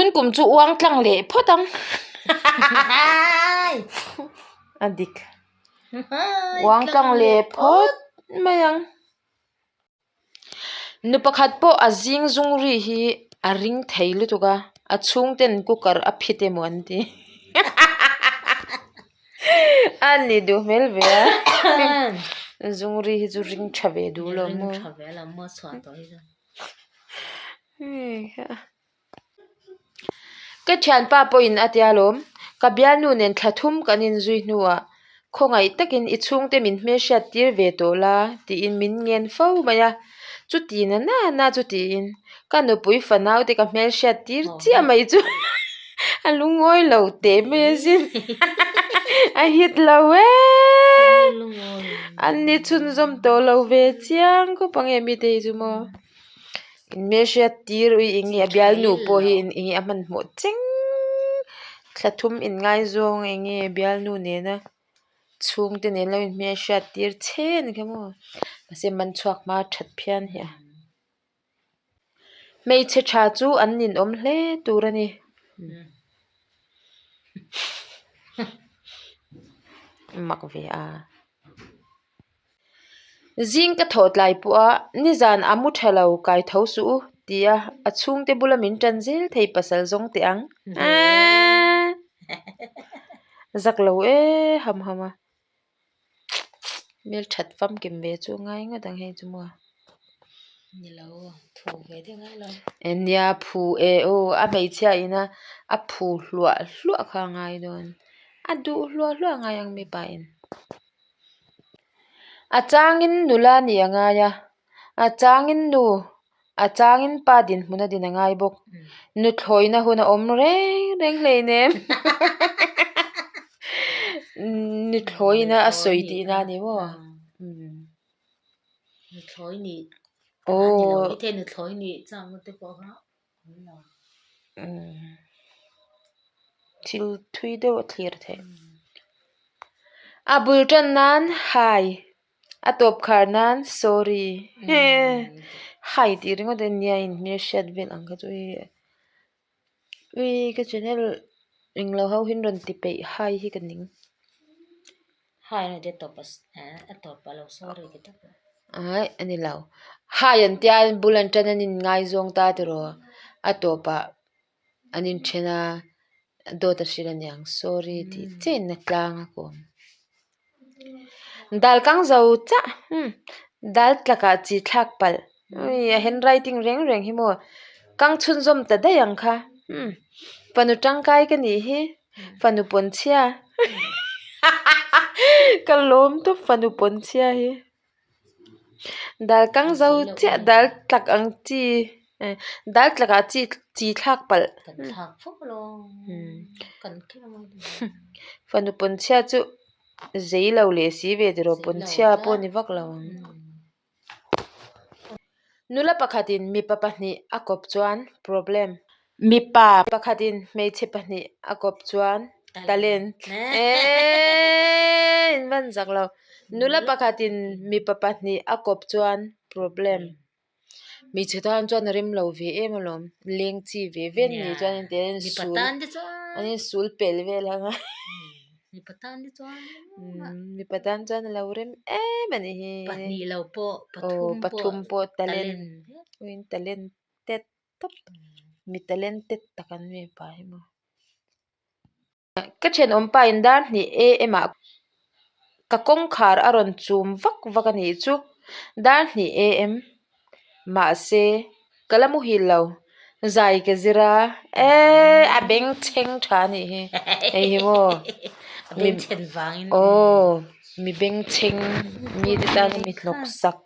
Tun kum chu uang tlang leh phawt ang. A dik. Uang tlang leh phawt mai ang. Nu pakhat pawh a zing zung ri hi a ring thei lutuk a, a chhungten cooker a phit emaw an ti. A ni duh hmel ve a, zung ri hi chu ring tha ve duh lo maw. Ka thianpa pawhin a tia lawm, ka bialnu nen thla thum kan inzui hnuah khawngaih takin i chhungte min hmelhriat tir ve tawh la tiin min ngen fo mai a, chuti na na na chu tiin ka nupui fanau te ka hmelhriat tir chiah mai chu a lungawi lo teh mai asin a hit lo e an ni chhunzawm tawh lo ve chiang khawp ang e mite hi chu maw. Inhmelhriat tir ui eng nge a bialnu pawh hi eng nge a hmanhmawh cheng thla thum inngaizawng eng nge bialnu nena chhungte nen lo inhmelhriat tir che a ni kha maw mahse man chhuak hma that phian hi a hmeichhe tha chu an ninawm hle tur a ni. Mak ve a. Zing ka thawh tlai pawh a, nizan a mu tha lo kai tho suh u ti a, a chhungte bula min tan zel thei pasal zawng teh ang. Eeeee zak lo e ham ham a, hmel that famkim ve chu ngai ngawt ang hei chu maw. Nia phu e aw a hmeichhia ina a phu hluah hluah kha a ngai dawn, a duh hluah hluah ngai ang mipa in. A changin nula nih a ngai a, a changin nu, a changin pa dinhmun a din a ngai bawk. Nuthlawina hun a awm reng reng hleinem. Nuthlawina a sawi tihna a ni maw? Nuthlawi nih a ni lo maithei, nuthlawi nih changna te pawh kha. Thil thui deuh a thlir theih. A bul tan nan hai, a tawp khar nan sorry hai tih ringawt a nia inhmel hriat vel ang kha chu hei ui ka channel englo ho hi an rawn ti peih hai hi ka ning. Hai na te tawp a tawp a lo sorry ti tak a. Aih a ni lo. Hai an tia bul an tan an in ngaizawng ta tiraw a tawpah an inthen a dawt a hrilh aniang sorry tih chiah in a tlang a kawm. Dal kang zo chiah umm dal tlakah chi thlak palh ui a handwriting reng reng hi maw kang chhunzawm ta daih ang kha umm fanu tangkai ka nih hi. Fanu pawn chhia ka lawm tawp fanu pawn chhia hi dal kang zo chiah dal tlak ang chi dal tlak ah chi chi thlak palh fanu pawn chhia chu zei lo leh si ve tiraw pawn chhia pawh ni vak lo ang. Nula pakhatin mipa pahnih a kawp chuan problem. Mipa pakhatin hmeichhe pahnih a kawp chuan talent. Eeeeee in van zak lo. Nula pakhatin mipa pahnih a kawp chuan problem. Hmeichhe tan chuan a rem lo ve em alawm. Leng chi ve ve an nih chuan an insul an insul pel vel ang a. Mipa tan te chuan mipa tan chuan a lo rem em a nih hi. Pahnih lo pawh pathum pawh pathum pawh talent uin talented tawp mi talented tak an ni pa hi maw. Ka thenawm pa in dar hnih AM ah ka kawngkhar a rawn chum vak vak a nih chu dar hnih AM Mahse, ka la muhil lo. Zai ka zir a, eee a bengchheng tha a nih hi. Hei hi maw? A bengchhen vangin. Aw, mi bengchheng mite tana mi hnawk sak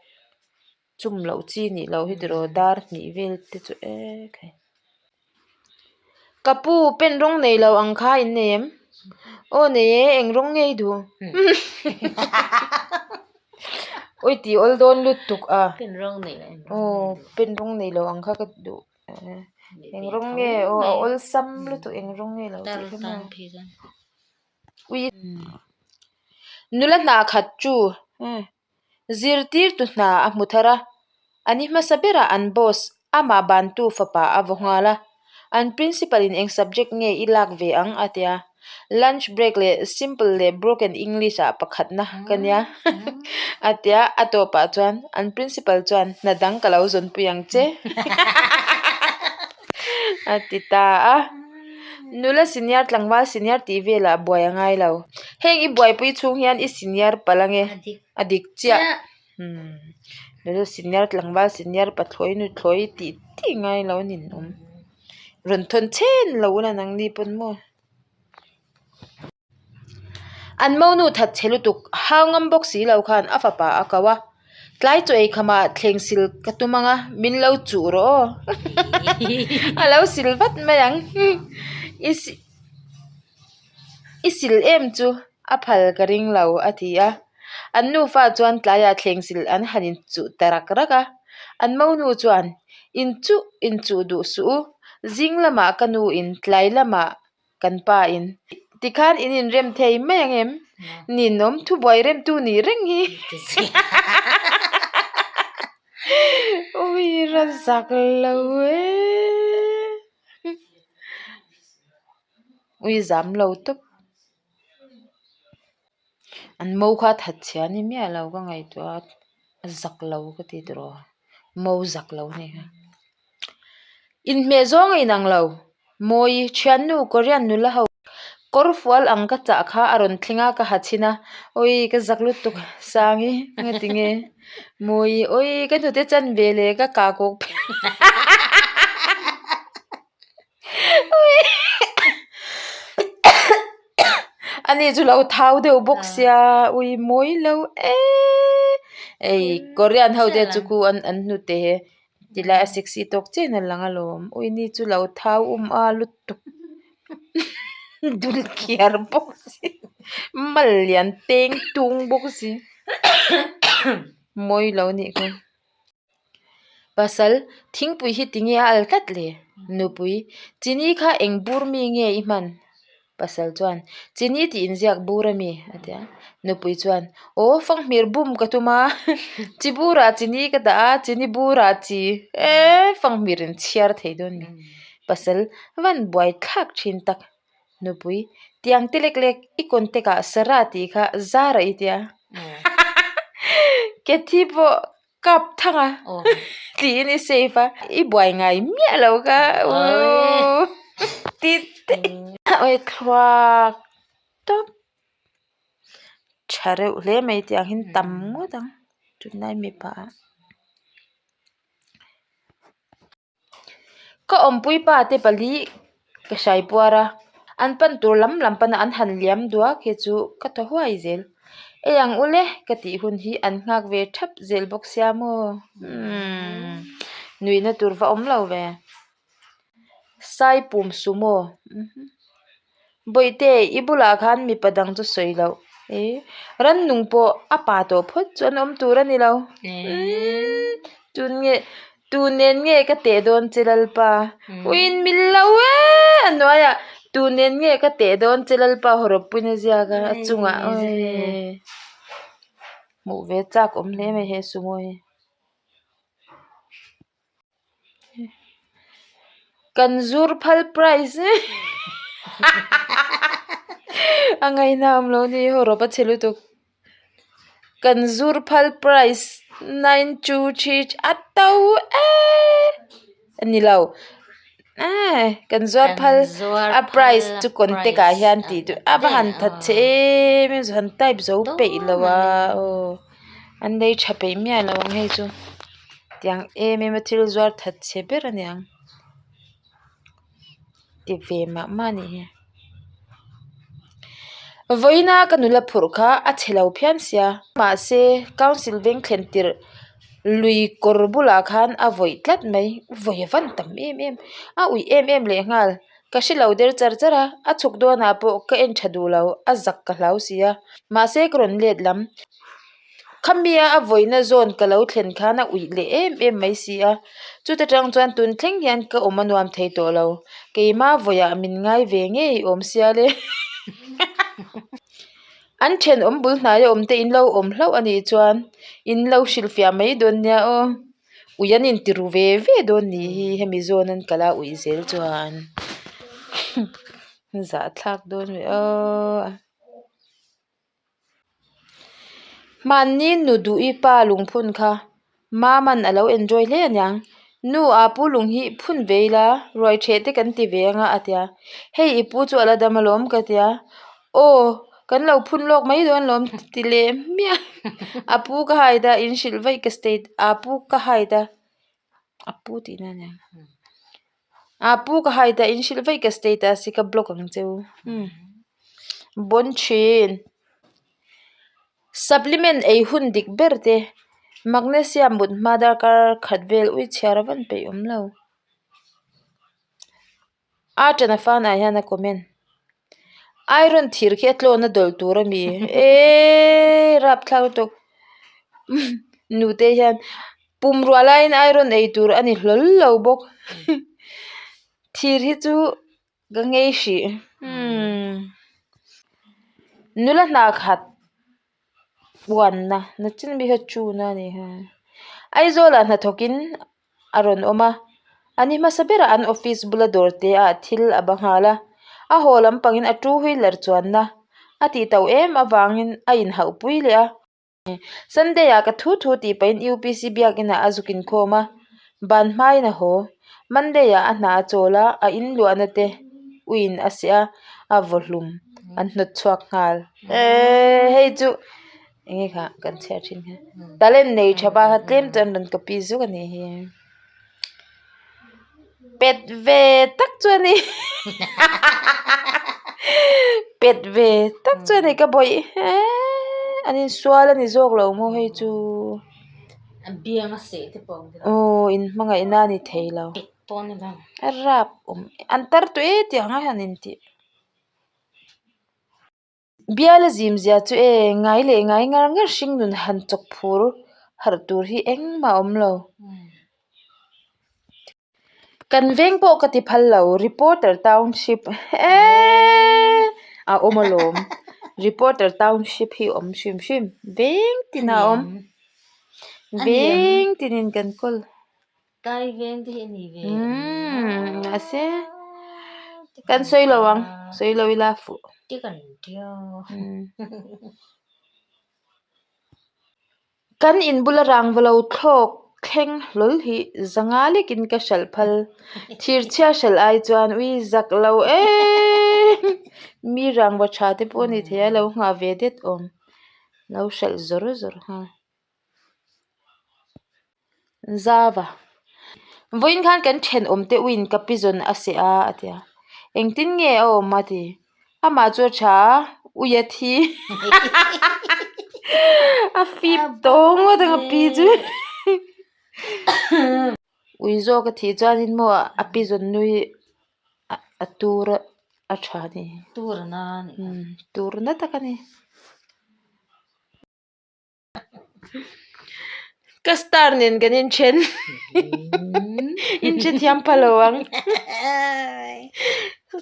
chum loh chi nih loh hi tiraw dar hnih vel te chu eee khai. Ka pu, pen rawng nei lo ang kha in nei em? Aw nei e, eng rawng nge i duh? Ui tih awl dawn lutuk a. Pen rawng nei lo eng rawng Aw, pen rawng nei lo ang kha ka duh. Eng rawng nge aw a awlsam lutuk eng rawng nge lo tih kha maw. Ui nula hna khat chu Zirtirtu hna a hmu thar a, a ni hmasa berah an boss amah bantu fapa a vaw nghal a. An principal in eng subject nge i lak ve ang a tia. Lunch break leh simple leh broken English ah pakhatna ka nia a tia. A tawpah chuan an principal chuan hna dang ka lo zawnpui ang che a ti ta a. Nula senior tlangval senior tih velah buai a ngai lo. Heng i buaipui chhung hian i senior palh ange a dik chiah. Nula senior tlangval senior pathlawi nuthlawi tih tih ngai lo a ninawm. Rawn thawn chhen lo ula nangni pawn maw. An monu that chhe lutuk hau ngam bawk si lo khan a fapa a ko a, tlai chaw ei khamah thleng sil ka tum ang a, min lo chuh rawh aw. A lo sil vat mai ang. I I sil em chu a phal ka ring lo a ti a. An nufa chuan tlaiah thleng sil an han inchuh ta rak rak a. An monu chuan, Inchuh inchuh duh suh u, zing lamah ka nu in tlai lamah kan pa in. Tikhan in inrem thei mai ang em? Ninawm thubuai remtu nih reng hi. Ui ra zak lo e. Ui zam lo tawp. An mo kha that chhia ni miah lo ka ngaihtuah a, a zak lo ka ti tawh a, mo zak lo a ni kha. Inhmeh zawng a inang lo, Mawi thiannu Korean nula ho kawr fual ang ka chah kha a rawn thleng a ka ha chhin a, awi ka zak lutuk Sangi nga tinge Mawi awi ka hnute chan ve leh ka kah kawk phei Ani chu lo thau deuh bawk sia ui mawi lo eee ei Korean ho te chu khu an an hnute he tilai a sexy tawk chen a lang alawm ui ni chu lo thau um a lutuk dul khiar bawk si mal lian teng tung bawk si mawi lo anih kha. Pasal, thingpui hi tinge a al tlat le? Nupui, chini kha eng bur mi nge i hman? Pasal chuan, chini tih inziak bur a mi? a ti a. Nupui chuan, aw fanghmir bum ka tum a, chi burah chini ka dah a, chini burah chi eee fanghmir in chhiar thei dawn mi? Pasal, van buai thlak thin tak. Nupui, tiang te lek lek i contact ah Sarah tih kha Zara i tia. Kathy pawh kap thang a tiin i save a, i buai ngai miah lo kha ti te awi thluak tawp tha reuh hle mai tiang hian tam ngawt ang tunlai mipa ah. Ka awmpui pa te pali ka hrai puar a, an pan tur lam lam pana an han liam duak hi chu ka thaw huai zel. Ei ang ule ka tih hun hi an nghak ve thap zel bawk sia maw? Umm nuihna tur va awm lo ve. Saipum sumo. Bawihte, i bulah khan mipa dang chu sawi loh. E, rannung pawh a pa tawh phawt chu an awm tur a ni lo. Umm, tun nge, tu nen nge ka teh dawn che Lalpa? Uiin min lo e! A hnuaiah, tu nen nge ka teh dawn che Lalpa hawrawppuina ziak a, a chungah awii. Hmuh ve chak awm hle mai he sumo hi. Kan zur phal prize a ngaihna awm lo ni hawrawp a chhe lutuk kan zur phal prize nine two three a to eee a ni lo eee kan zuar phal a prize chu contact ah hian tih tur a va han that chhe em em han type zo peih lo a aw an lei tha peih miah lo ang hei chu. Tiang em em a thil zuar that chhe ber a niang ti ve mah mah a nih hi vawiina ka nula phurh kha a chhe lo phian sia mahse council veng thlen tirh lui kawr bulah khan a vawih tlat mai vawi a van tam em em a uih em em leh nghal ka hre lo der char char a a chhuk dawnah pawh ka en tha duh lo a zak ka hlau si a mahse ka rawn let lam. Khamia a vawiina zawn ka lo thlen khan a uih leh em em mai si a, chuta tang chuan tun thleng hian ka awm a nuam thei tawh lo, keima vawiah min ngai ve ngei awm sia le. An thenawm bul hnaia awm te in lo awm hlauh a nih chuan in lo hrilhfiah mai dawn nia aw. Ui an inti ru ve ve dawn ni hi hemi zawn an kal a ui zel chuan zahthlak dawn ve aww. Hmanni nu duh i pa lungphun kha Maman a lo enjoy hle aniang. Nu a pu lung hi phun ve ila ruai theh te kan ti ve anga a tia. Hei i pu chu a la dam alawm ka tia. Aw kan lo phun lawk mai dawn lawm ti leh hmiah. A pu ka hide a in hrilh vaih ka state a pu ka hide a a pu tihna aniang. A pu ka hide a in hrilh vaih ka status hi ka block ang che u. Bon thin. Supplement ei hun dik ber te magnesium mut hma darkar khat vel ui chhiar a van peih awm lo. A ṭan a fan ah hian a comment. Iron thir khi a tlawn a dawlh tur a mi eeee rapthlak lutuk nute hian pumruah laiin iron ei tur a ni hlawl lo bawk thir hi chu ka ngei hrih umm nula hna khat uanna nachin mi kha chuna a ni kha Aizawl ah hnathawk in a rawn awm a a ni hmasa berah an office bula dawr te ah thil a ba nghal a a haw lampangin a two wheeler chuanna a tih tauh em avangin a inhauh pui leh a. Sunday ah ka thu thu tih pahin UPC biakin ah a zuk inkhawm a, ban hmain a haw. Monday ah a hna a chawl a, a in luahna te uiin a seh a, a vaw hlum an hnawt chhuak nghal. Eeee hei chu enge kha kan chhiar thin kha talent nei tha pa kha tlem chu an rawn copy zuk a nih hi. Pet ve tak chu a ni pet ve tak chu a ni ka bawih eeee an insual a ni zawk lo maw hei chu aw in hmangaihna a ni thei lo a rap awm an tar tawh e tiang a han intih. Bial a zim zia chu e ngai leh ngai ngar ngar hring nun han chawk phur harh tur hi engmah a awm lo. Kan veng pawh ka ti phal lo reporter township eeeee a awm alawm reporter township hi a awm hrim hrim veng tin a awm veng tinin kan kawl. Kai veng te hi a ni ve. Umm mahse kan sawi lo ang sawi lo ila fuh. Te kan tia. Kan in bula rangva lo thlawk thleng hlawl hi zanga lekin ka hralh phal. Thir chhia hralh ai chuan ui zak lo em. Mi rangva tha te pawh a ni thei a lo nghah ve det awm. Lo hralh zawr zawr nghal. Zava. Vawiin khan kan thenawm te uin ka pi zawn a seh a a ti a. Engtin nge a awm a ti. Amah chu a tha a, ui a thi. A fip tawng ngawt ang a pi chu. Ui zawk a thih chuanin maw a pi zawn nui a tur a tha a ni. Tur a na a ni. Tur na tak a ni. Ka star nen kan inthen inthethiam pha lo ang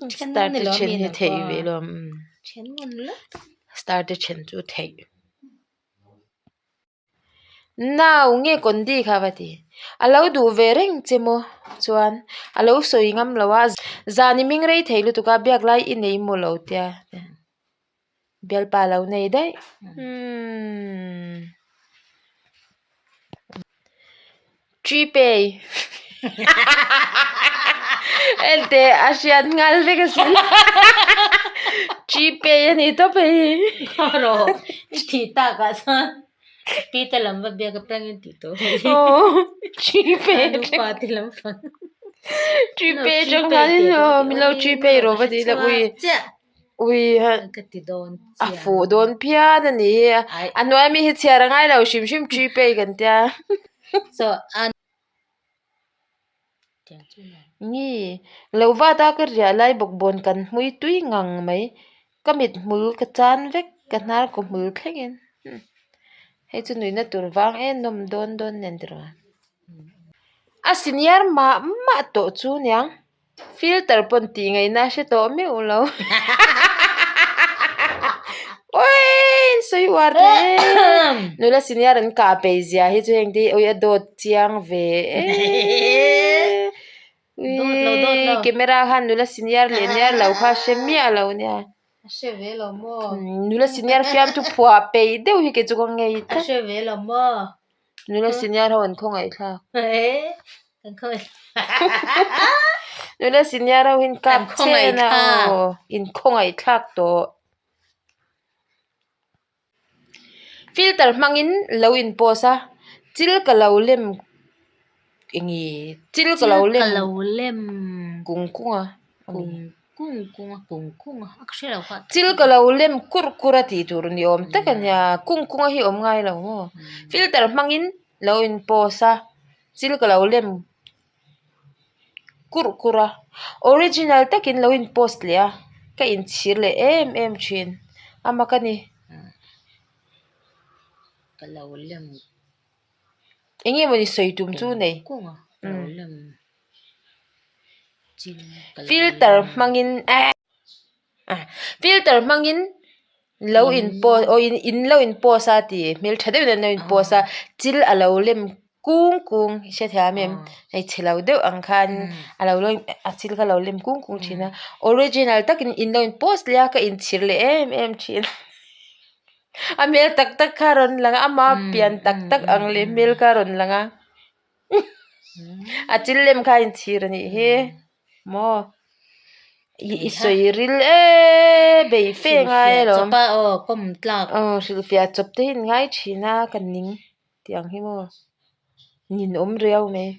star te then hi theih ve lo star te then chu theih nau nge kondi kha va ti a lo duh ve reng che maw chuan a lo sawi ngam lo a zan i hming rei thei lutuk a biak lai i nei maw lo tia. Bialpa lo nei daih umm Gpay enteh a hriat nghal vek asin Gpay a ni tawp hei hi. Rawh i thih tak ah chuan pi te lam va biak apiangin tih tawh hei hi. Aw Gpay A nupa te lam fang. Gpay atang khanin aw min lo Gpay rawh va ti ila ui. Ui a fuh dawn phian a ni hi a hnuai mi hi chhiar a ngai lo hrim hrim Gpay kan tia nge lo vat a ka riah lai bawk bawn kan hmui tui ngang mai ka mit hmul ka chan vek ka hnar kaw hmul thleng in hei chu nuihna tur vang em nawm dawn dawn nen tiraw a senior mah mah tawh chu niang. Filter pawn tih ngaihna a hre tawh meuh lo. Awii in sawi uar thei e nula senior an kah peih zia hi chu heng te hi awii a dawt chiang ve e uii camera khan nula senior leh nia lo kha hre miah lo nia nula senior fiamthu phuah peih deuh hi kei chu ka ngei tlat nula senior ho an khawngaih thlak nula senior ho hi an kap chen a aw in khawngaih thlak tawh. Filter hmangin lo in post a chil ka lo lem eng nge chil ka lo lem kung kung a chil ka lo lem kurh kurh a tih tur ni awm tak a nia kung kung a hi awm ngai lo maw filter hmangin lo in post a chil ka lo lem. Kurh kurh a original takin lo in post leh a ka inchhir leh em em thin a mak a ni eng nge mawni sawi tum chu nei filter hmangin eh. Filter hmangin lo in post aw in lo in post a tih hmel tha deuhin an lo in post a chil a lo lem kung kung i hrethiam em hei chhe lo deuh ang khan a lo a chil kha a lo lem kung kung thin a original takin in lo in post leh a ka inchhir leh em em thin a hmel tak tak kha a rawn lang a ama pian tak tak ang leh hmel kha a rawn lang a a chil lem kha a inchhir a nih hi. Maw i sawi ril eee bei fe ngai alawm aw hrilhfiah chawp te hi an ngai thin a ka ning tih ang hi maw ninawm riau mai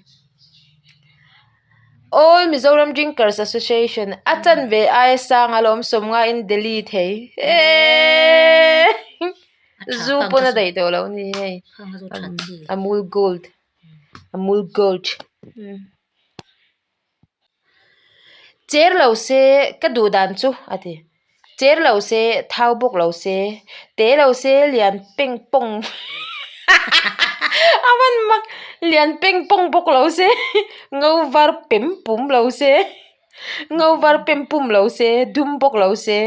All Mizoram Drinkers Association a chanve aia sang alawm sawmnga in Delhi thei eeeee zu pawn a daih tawh loh a ni hei Amul Gold Amul Gold. Cher lo se ka duh dan chu a ti. Cher lo se thau bawk lo se te lo se lian peng pawng a van mak lian peng pawng bawk lo se ngo var pem pum lo se ngo var pem pum lo se dum bawk lo se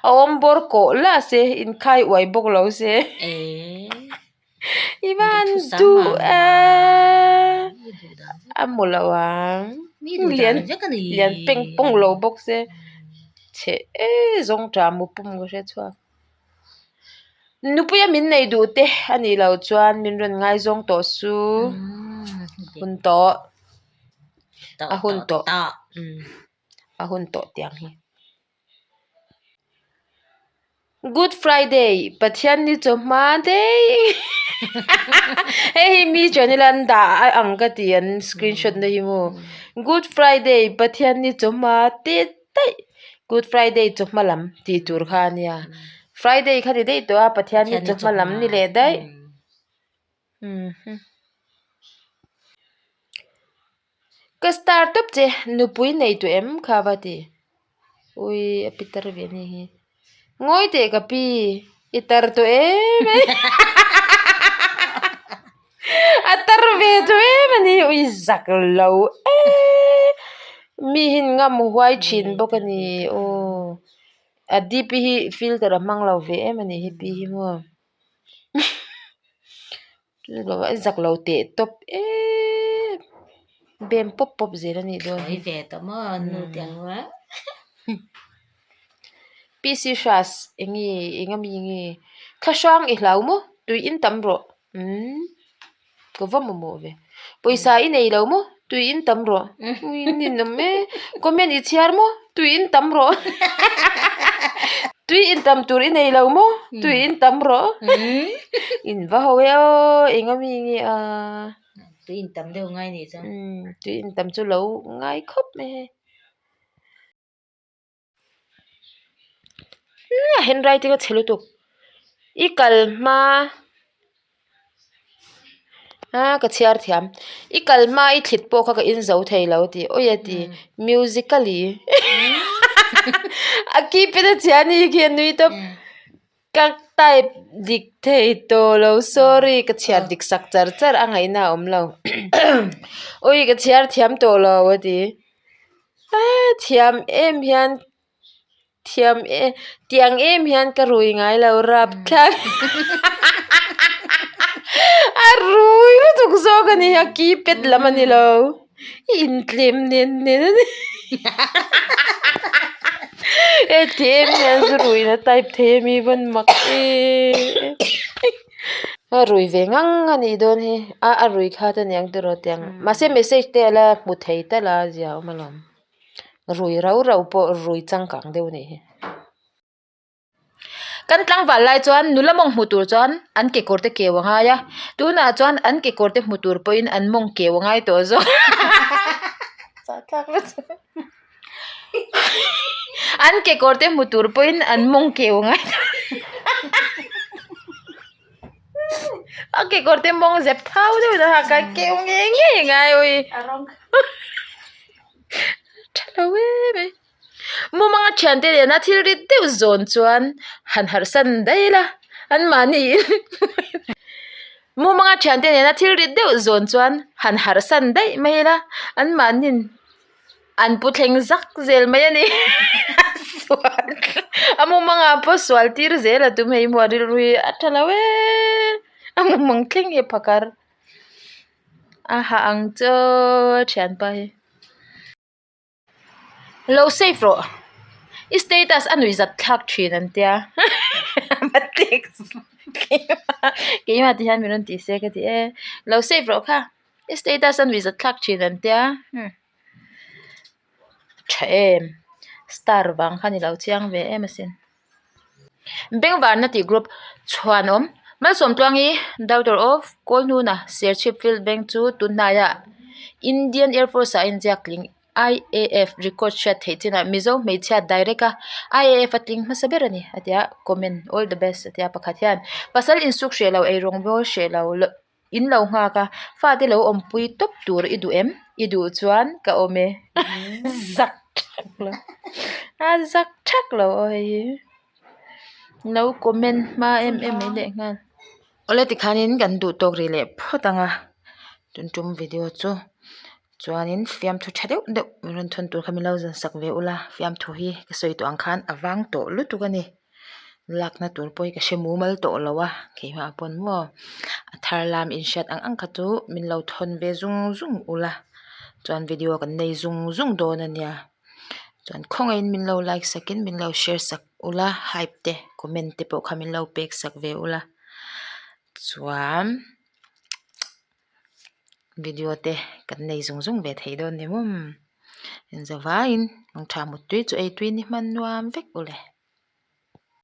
a awm bawr kawh lah se inkhai uai bawk lo se. I van duh e a hmu lo ang lian lian peng pawng lo bawk se chhe e zawng tah mu pum ka hre chhuak nupuia min nei duh te a nih loh chuan min rawn ngaizawng tawh su hun tawh a hun tawh a hun tawh tiang hi. Good Friday Pathian ni chawhma daih hei hi mi channel an dah a ang ka ti an screenshot na hi maw Good Friday Pathian ni chawhma teh daih Good Friday chawhma lam tih tur kha a nia Friday kha ni daih tawh a Pathian ni chawhma lam ni leh daih Ka star tawp che nupui nei tawh em kha va ti ui a pi tar ve ani hi ngawi teh ka pi i tar tawh em mai a tar ve tawh em ani ui zak lo eee mi hi ngam huai thin bawk a ni aw a dp hi filter a hmang lo ve em ani he pi hi maw. A zak lo teh tawp em bem pawp pawp zel a nih dawn hi PC Hras eng nge eng ami nge thlahrang i hlau maw tui in tam rawh umm ka va mamawh ve pawisa i nei lo maw tui in tam rawh ui ninawm e comment i chhiar maw tui in tam rawh tui in tam tur i nei lo maw tui in tam rawh in va ho e aw eng ami nge a tui in tam deuh ngai nih chuan umm tui in tam chu lo ngai khawp mai hei. A handwriting a chhe lutuk i kal hma a ka chhiar thiam i kal hma i thlit pawh kha ka in zo thei lo tih awi a ti musically a keypad a chhia a ni khi a nui tawp. Ka type dik thei tawh lo sorry ka chhiar dik sak char char a ngaihna a awm lo awi ka chhiar thiam tawh lo a ti a thiam em hian. Thiam e tiang em hian ka rui ngai lo rap thlak a rui lutuk zawk a ni a keypad lam a ni lo i intlem nen nen a ni he ti em hian zu ruihna type thei a mi vawn mak em a rui ve ngang a nih dawn hi a a rui kha te aniang tiraw tiang mahse message te ala hmu thei tal a zia awm alawm. Rui rau rau pawh rui changkang deuh a nih hi. Kan tlangval lai chuan nula mawng hmu tur chuan an kekawr te keu a ngai a, tunah chuan an kekawr te hmu tur pawhin an mawng keu a ngai tawh zawk. An kekawr te hmu tur pawhin an mawng keu a ngai tawh. A kekawr te mawng zep thau deuh in a hak a keu ngei ngei a ngai awi. Tha lo em mai. Mumanga thiante nena thil rit deuh zawn chuan han harh san daih la anmahni in Mumanga thiante nena thil rit deuh zawn chuan han harh san daih mai la anmahni'n an pu thleng zak zel mai a ni. Sual a mumanga pawh sual tir zel a tum hei hmuh a rilru hi a tha lo em a mumang thleng hi a phakar. A ha ang chu thianpa hi. Lo save rawh. I status a nuih zat thlak thin an tia. Keimah ti hian min rawn tih se ka ti e. Lo save rawh kha. I status a nuih zat thlak thin an tia. Tha em. Star vang kha ni lo chiang ve em asin. Bengvarna tih group chhuanawm Malsawmtluangi daughter of Kawlhnuna Serchhip Field Bank chu tunhnaiah Indian Air Force ah a inziak tling IAF record hriat theih chinah Mizo hmeichhia direct a IAF a tling hmasa ber a ni a ti a comment all the best a ti a pakhat hian pasal insuk hreh lo eirawng bawl hreh lo In lo nghak a, fate lo awmpui tawp tur i duh em? I duh chuan ka awm e. Zak thak lo. A zak thak lo aw hei hi. Lo comment hma em em mai leh nghal. Awle tikhanin kan duh tawk rih leh phawt ang a, tun tum video chu chuanin fiamthu tha deuh deuh min rawn thawn tur kha min lo zan sak ve ula, fiamthu hi ka sawi tawh ang khan a vang tawh lutuk a ni. Lakna tur pawh hi ka hre mumal tawh lo a keimah pawn maw a thar lam inhriat ang ang kha chu min lo thawn ve zung zung ula chuan video kan nei zung zung dawn a nia chuan khawngaihin min lo like sakin min lo share sak ula hype te comment te pawh kha min lo pek sak ve ula chuan video te kan nei zung zung ve thei dawn ni maw in zavaiin mangtha muttui chu ei tui ni hman nuam vek ule.